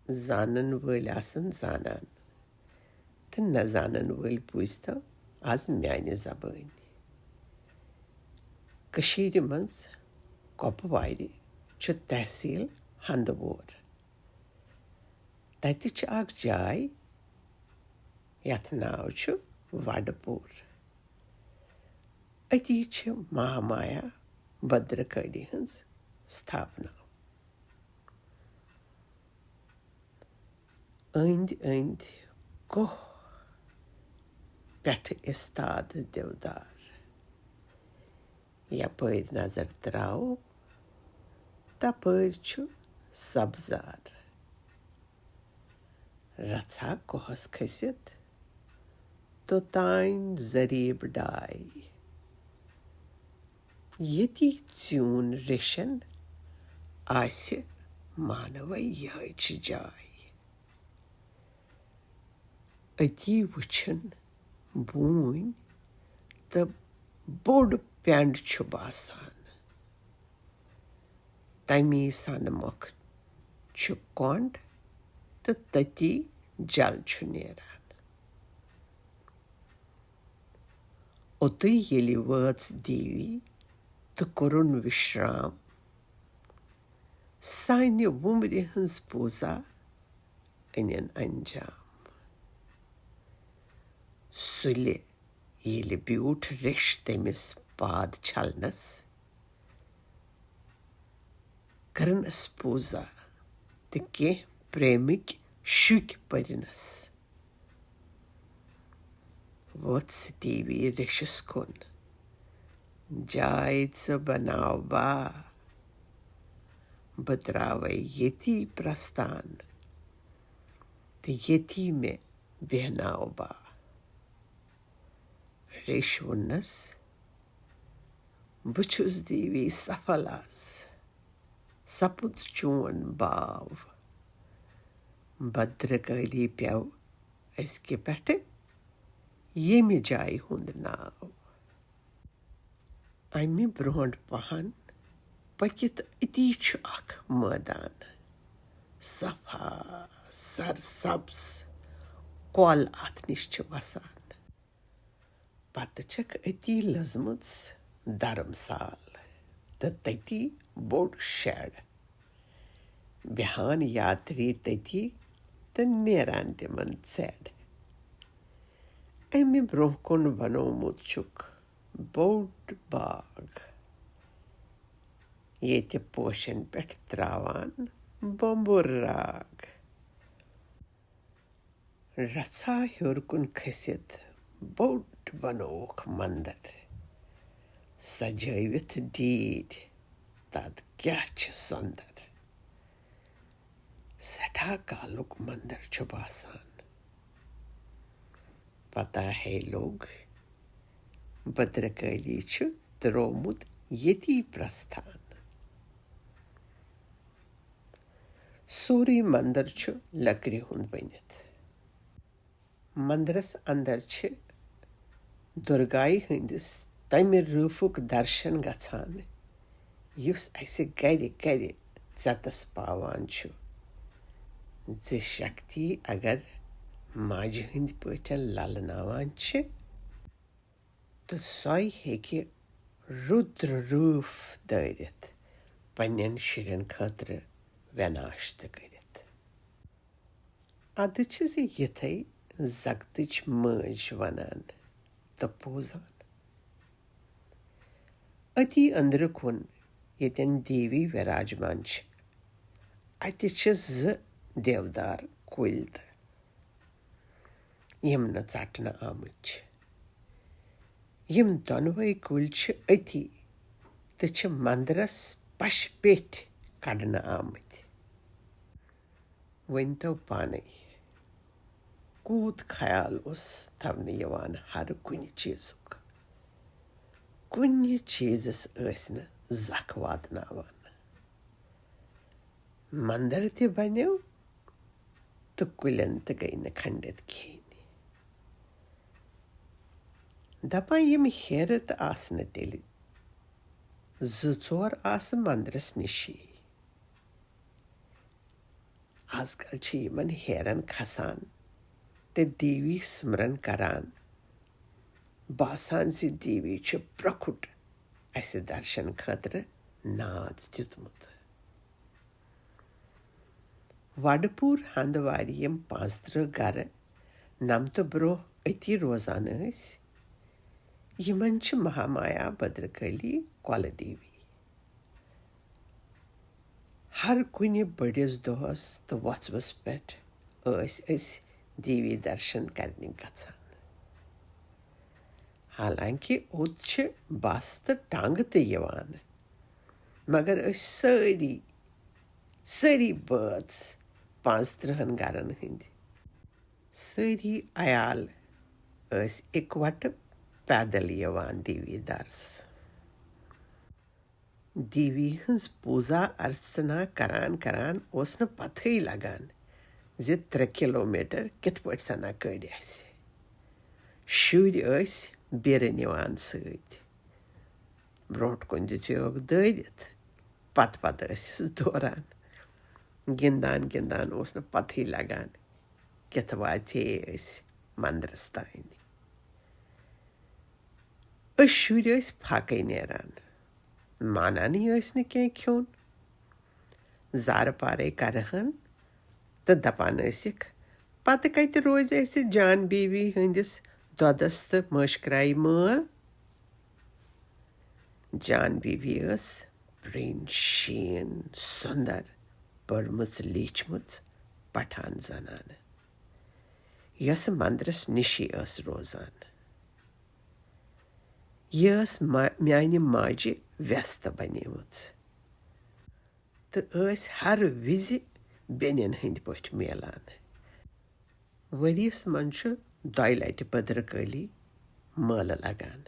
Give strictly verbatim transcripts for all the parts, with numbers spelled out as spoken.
زانن وٲلۍ آسن زانان تہٕ نہ زانن وٲلۍ بوٗزتو آز میانہِ زبٲنۍ۔ کٔشیٖرِ منٛز کۄپوارِ چھُ تحصیٖل ہندوور۔ تَتہِ چھِ اکھ جاے، یَتھ ناو چھُ وڈٕ پوٗر۔ أتی چھِ مہامایا بدرکٲلی ہٕنٛز ستھاپنا۔ أنٛدۍ أنٛدۍ کوہ، پٮ۪ٹھٕ استاد دیودار۔ یپٲرۍ نظر تراوو، تپٲرۍ چھُ سبزار۔ رژھا کوہس کھٔسِتھ توٚتام زریب ڈاے۔ ییٚتی ژیوٗن ریشن آسہِ مانوے یِہے چھِ جاے۔ أتی وٕچھن بوٗنۍ تہٕ بوٚڑ پٮ۪نٛڈ چھُ باسان۔ تَمی سَنہٕ مۄکھ چھُ کۄنٛڈ تہٕ تٔتی جل چھُ نیران۔ اوٚتُے ییٚلہِ وٲژ دیوی تہٕ کوٚرُن وِشرام، سانہِ وُمرِ ہٕنٛز پوٗزا أنِن انجام۔ سُلہِ ییٚلہِ بیوٗٹھ ریٚش تٔمِس پاد چھلنس، کٔرنس پوٗزا تہٕ کینٛہہ پریمٕکۍ شُکۍ پٔرنس۔ وۄتھ ستی وی ریٚشس کُن، جاے ژٕ بناو با، بہٕ تراوے ییٚتی پرستان تہٕ ییٚتی مےٚ بیہناو با۔ ریٚش ووٚننس، بہٕ چھُس دیوی سفل از، سپُد چون باو۔ بدرکٲلی پیو أزکہِ پٮ۪ٹھٕ ییٚمہِ جایہِ ہُنٛد ناو۔ امہِ برونٛٹھ پہن پٔکِتھ أتی چھُ اکھ مٲدان، صفا سرسبز کۄل اتھ نِش چھِ وسان۔ پتہٕ چھکھ أتی لٔجمٕژ دھرمسال تہٕ تٔتی بوٚڑ شیڈ۔ بیہان یاتری تٔتی تہٕ نیران تِمن ژیڈ۔ امہِ برونٛہہ کُن بنوومُت چھُکھ بوٚڑ باغ، ییٚتہِ پوشن پٮ۪ٹھ تراوان بۄمبُر راگ۔ رژھا ہیوٚر کُن کھٔسِتھ بوٚڑ بنووُکھ مندر، سجٲوِتھ ڈیٖرۍ، تتھ کیٛاہ چھِ سۄندر۔ سٮ۪ٹھاہ کالُک مندر چھُ باسان۔ پتہ ہے لوٚگ، بدرکٲلی چھُ تروومُت ییٚتی پرستھان۔ سورُے مندر چھُ لکرِ ہُنٛد بٔنِتھ۔ مندرس اندر چھِ درگایہِ ہٕنٛدِس تمہِ روٗپُک درشن گژھان، یُس اسہِ گرِ گرِ ژٮ۪تس پاوان چھُ زِ شکتی اگر ماجہِ ہٕنٛدۍ پٲٹھۍ للناوان چھِ، تہٕ سۄے ہیٚکہِ رُدر روٗپ دٲرِتھ پننٮ۪ن شُرٮ۪ن خٲطرٕ وِناش تہِ کٔرِتھ۔ ادٕ چھِ زِ یِتھے زگتٕچ مٲج ونان تہٕ پوٗزان۔ أتی أنٛدرٕ کُن ییٚتٮ۪ن دیوی وِراجمان چھِ، اتہِ چھِ زٕ دیودار کُلۍ تہٕ یِم نہٕ ژٹنہٕ آمٕتۍ چھِ۔ یِم دۄنوَے کُلۍ چھِ أتی تہٕ چھِ مندرس پشہٕ پیٚٹھۍ کڑنہٕ آمٕتۍ۔ ؤنۍ تو پانے، کوٗت خیال اوس تھاونہٕ یِوان ہر کُنہِ چیٖزُک۔ کُنہِ چیٖزس ٲسۍ نہٕ زکھ واتناوان۔ مندر تہِ بنیو تہٕ کُلٮ۪ن تہِ گٔے نہٕ کھنڈت کِہیٖنۍ۔ دپان یِم ہیرٕ تہٕ آسہٕ نہٕ تیٚلہِ زٕ ژور آسہٕ مندرس نِشی۔ از کل چھِ یِمن ہیرن کھسان تہٕ دیوی سمرن کران۔ باسان زِ دیوی چھُ پرٛکھُٹ اَسہِ درشن خٲطرٕ ناد دیُتمُت۔ وڈپوٗر ہندوارِ یِم پانٛژترٕہ گرٕ نمتہٕ برٛونٛہہ أتی روزان ٲسۍ، یِمن چھِ مہامایا بدرکالی کۄلہٕ دیوی۔ ہر کُنہِ بٔڑِس دۄہس تہٕ وۄژوس پٮ۪ٹھ ٲسۍ أسۍ دیوی درشن کرنہِ گژھان۔ حالانکہ اوٚت چھِ بس تہٕ ٹانٛگہٕ تہِ یِوان، مگر أسۍ سٲری، سٲری بٲژ پانٛژترٕہن گرن ہٕنٛدۍ، سٲری عیال ٲسۍ اِکوٹہٕ پیدل یِوان دیوی درس۔ دیوی ہٕنٛز پوٗزا ارچنا کران کران اوس نہٕ پتہٕے لگان زِ ترٛےٚ کلوٗمیٹر کِتھ پٲٹھۍ سنا کٔڑۍ اَسہِ۔ شُرۍ ٲسۍ بیرٕ نِوان سۭتۍ۔ برٛونٛٹھ کُن دِژیوکھ دٲرِتھ، پتہٕ پتہٕ ٲسِس دوران۔ گِنٛدان گِنٛدان اوس نہٕ پتہٕے لگان کِتھ واژے أسۍ مندرس تانۍ۔ أسۍ شُرۍ ٲسۍ فاقے نیران، مانانٕے ٲسۍ نہٕ کینٛہہ کھیوٚن۔ زارٕ پارے کرٕہن تہٕ دپان ٲسِکھ، "پتہٕ کتہِ روزِ اسہِ جان بیبی ہٕنٛدِس دۄدس تہٕ مٲشکرایہِ مٲل؟" جان بیبی ٲس پرٛنۍ شیٖن سۄندر پٔرمٕژ لیٖچھمٕژ پٹھان زنانہٕ، یۄسہٕ مندرس نِشی ٲس روزان۔ یہِ ٲس ما-، میانہِ ماجہِ وٮ۪ستہٕ بنیمٕژ تہٕ ٲسۍ ہر وِزِ بیٚنٮ۪ن ہٕنٛدۍ پٲٹھۍ میلان۔ ؤریَس منٛز چھُ دۄیہِ لٹہِ بدرکٲلی مٲلہٕ لگان،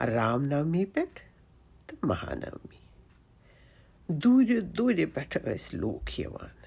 رام نومی پٮ۪ٹھ تہٕ مہانومی۔ دوٗرِ دوٗرِ پٮ۪ٹھٕ ٲسۍ لوٗکھ یِوان۔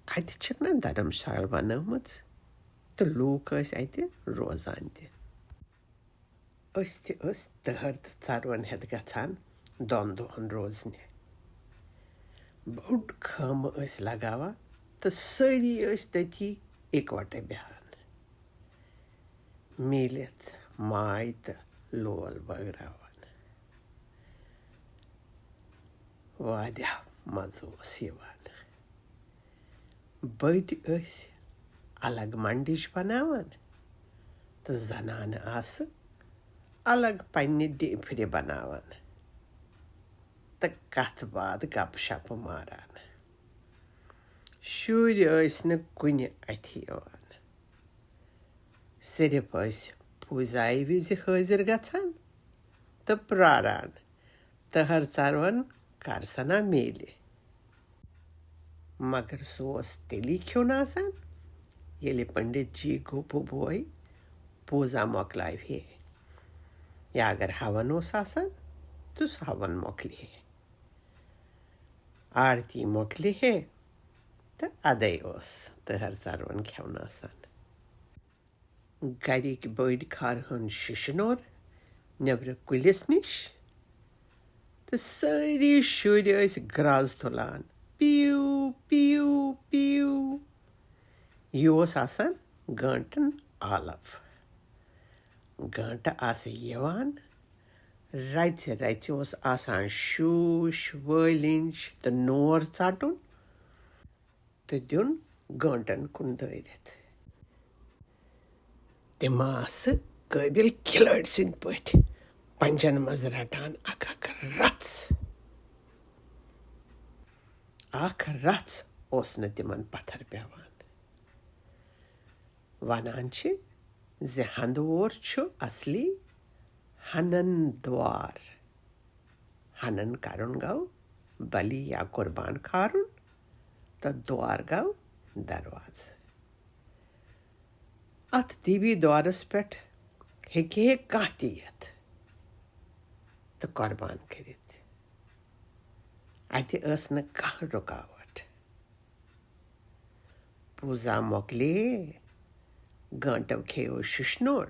اَتہِ چھِکھ نہ دھرمشال بنٲومٕژ، تہٕ لوٗکھ ٲسۍ اَتہِ روزان تہِ۔ أسۍ تہِ ٲسۍ تٔہر تہٕ ژروَن ہٮ۪تھ گژھان دۄن دۄہَن روزنہِ۔ بوٚڑ خٲمہٕ ٲسۍ لگاوان تہٕ سٲری ٲسۍ تٔتی اِکوَٹَے بیٚہان، میٖلِتھ ماے تہٕ لول بٲگراوان۔ واریاہ مَزٕ اوس یِوان۔ بٔڑۍ ٲسۍ الگ منڈِج بناوان تہٕ زنانہٕ آسہٕ الگ پننہِ ڈیفرِ بناوان تہٕ کتھ باتھ گپ شپ ماران۔ شُرۍ ٲسۍ نہٕ کُنہِ اَتھِ یِوان، صرف ٲسۍ پوٗزایہِ وِزِ حٲضِر گژھان تہٕ پراران، تہٕ ہر ژروَن کر سنا میلہِ۔ مگر سُہ اوس تیٚلی کھیوٚن آسان، ییٚلہِ پنڈت جی گوپو بوے پوٗزا مۄکلاوِ ہے، یا اگر ہون اوس آسان، تہٕ سُہ ہون مۄکلہِ ہے۔ آرتی مۄکلہِ ہے، تہٕ ادے اوس تہر ژروَن کھیوٚن آسان۔ گرِکۍ بٔڑۍ کھارہن شِشنور نیبرٕ کُلِس نِش، تہٕ سٲری شُرۍ ٲسۍ گرٛاز تُلان، "پیٖو، پیٖو، پیٖو۔" یہِ اوس آسان گٲنٛٹن آلو۔ گٲنٛٹہٕ آسہٕ یِوان، رَژِ رَژِ اوس آسان شوٗش وٲلِنج تہٕ نور ژَٹُن تہٕ دیُن گٲنٛٹن کُن دٲرِتھ۔ تِم آسہٕ قٲبِل کھلٲڑۍ سٕنٛدۍ پٲٹھۍ پنجن منٛز رٹان اکھ اکھ رژھ۔ اکھ رژھ اوس نہٕ تِمن پتھر پٮ۪وان۔ ونان چھِ زِ ہندوور چھُ اصلی ہنن دوار۔ ہنن کرُن گوٚو بلی یا قربان کھارُن، تہٕ دوار گوٚو دروازٕ۔ اتھ دیوی دوارس پٮ۪ٹھ ہیٚکہِ ہے کانٛہہ تہِ یِتھ تہٕ قربان کٔرِتھ۔ اتہِ ٲس نہٕ کانٛہہ رُکاوٹ۔ پوٗزا مۄکلے، گٲنٛٹو کھیٚیو شِشنور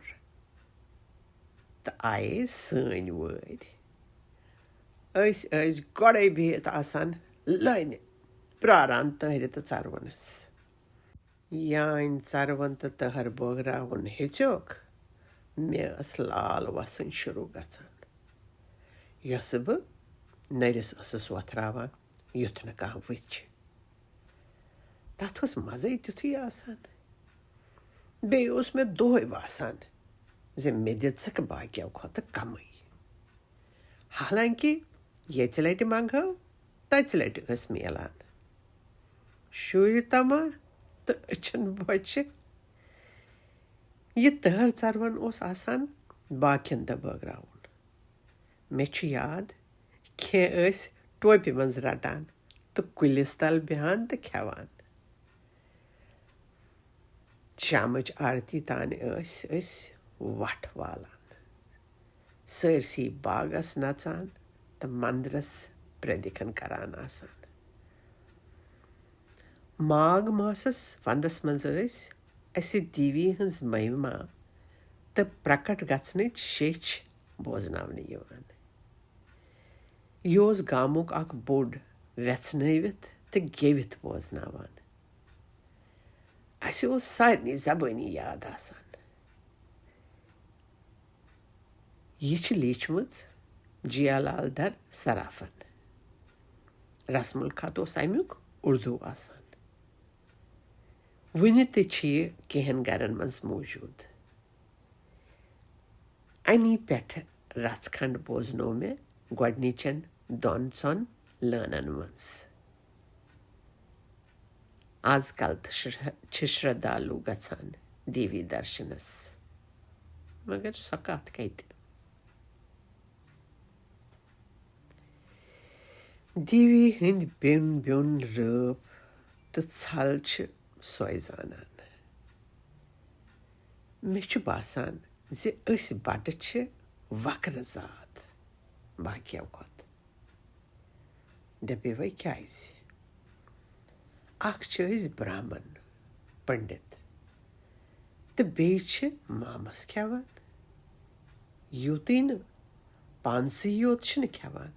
تہٕ آیے سٲنۍ وٲرۍ۔ أسۍ ٲسۍ گۄڈَے بِہِتھ آسان لٲنہِ، پراران تہرِ تہٕ ژروَنس۔ یانۍ ژروَن تہٕ تہر بٲگراوُن ہیٚژیوکھ، مےٚ ٲس لال وسٕنۍ شروع گژھان، یۄسہٕ بہٕ نٔرِس ٲسٕس وۄتھراوان، یُتھ نہٕ کانٛہہ وٕچھِ۔ تَتھ اوس مَزَے تیُتھُے آسان۔ بیٚیہِ اوس مےٚ دۄہَے باسان زِ مےٚ دِژٕکھ باقیو کھۄتہٕ کَمٕے۔ حالانکہِ ییٚژِ لَٹہِ منٛگہو، تَژِ لَٹہِ ٲس میلان۔ شُرۍ تَما تہٕ أچھَن بۄچھِ۔ یہِ تٔہر ژَروَن اوس آسان باقیَن دۄہ بٲگراوُن۔ مےٚ چھُ یاد، کینٛہہ ٲسۍ ٹوپہِ منٛز رَٹان تہٕ کُلِس تَل بیٚہان تہٕ کھٮ۪وان۔ شامٕچ آرتی تانۍ ٲسۍ أسۍ وَٹھ والان، سٲرسٕے باغَس نَژان تہٕ مَندرَس پرٛدِکھن کران آسان۔ ماگھ ماسَس وَندَس منٛز ٲسۍ اَسہِ دیوی ہٕنٛز مہِما تہٕ پرٛکٹ گژھنٕچ شیٚچھ بوزناونہٕ یِوان۔ یہِ اوس گامُک اکھ بوٚڑ وٮ۪ژھنٲوِتھ تہٕ گیٚوِتھ بوزناوان۔ اَسہِ اوس سارنٕے زبٲنی یاد آسان۔ یہِ چھِ لیٖچھمٕژ جیا لال دھر صرافن۔ رسم الخط اوس اَمیُک اُردو آسان۔ وُنہِ تہِ چھِ یہِ کینٛہَن گَرَن منٛز موٗجوٗد۔ اَمی پٮ۪ٹھٕ رَژھ کھنٛڈ بوزنوو مےٚ گۄڈٕنِچَن دۄن ژۄن لٲنَن منٛز۔ آز کل تہٕ شر-، چھِ شرٛدھالوٗ گژھان دیوی درشنس، مگر سۄ کتھ کتہِ؟ دیوی ہٕنٛدۍ بیوٚن بیوٚن رٲپھ تہٕ ژھل چھِ سۄے زانان۔ مےٚ چھُ باسان زِ أسۍ بٹہٕ چھِ وکرٕ زاتھ باقیو کھۄتہٕ۔ دَپے وۄنۍ کیٛازِ؟ اکھ چھِ أسۍ برہمن، پنڈت، تہٕ بیٚیہِ چھِ مامس کھٮ۪وان۔ یوٗتٕے نہٕ، پانسٕے یوت چھِنہٕ کھٮ۪وان،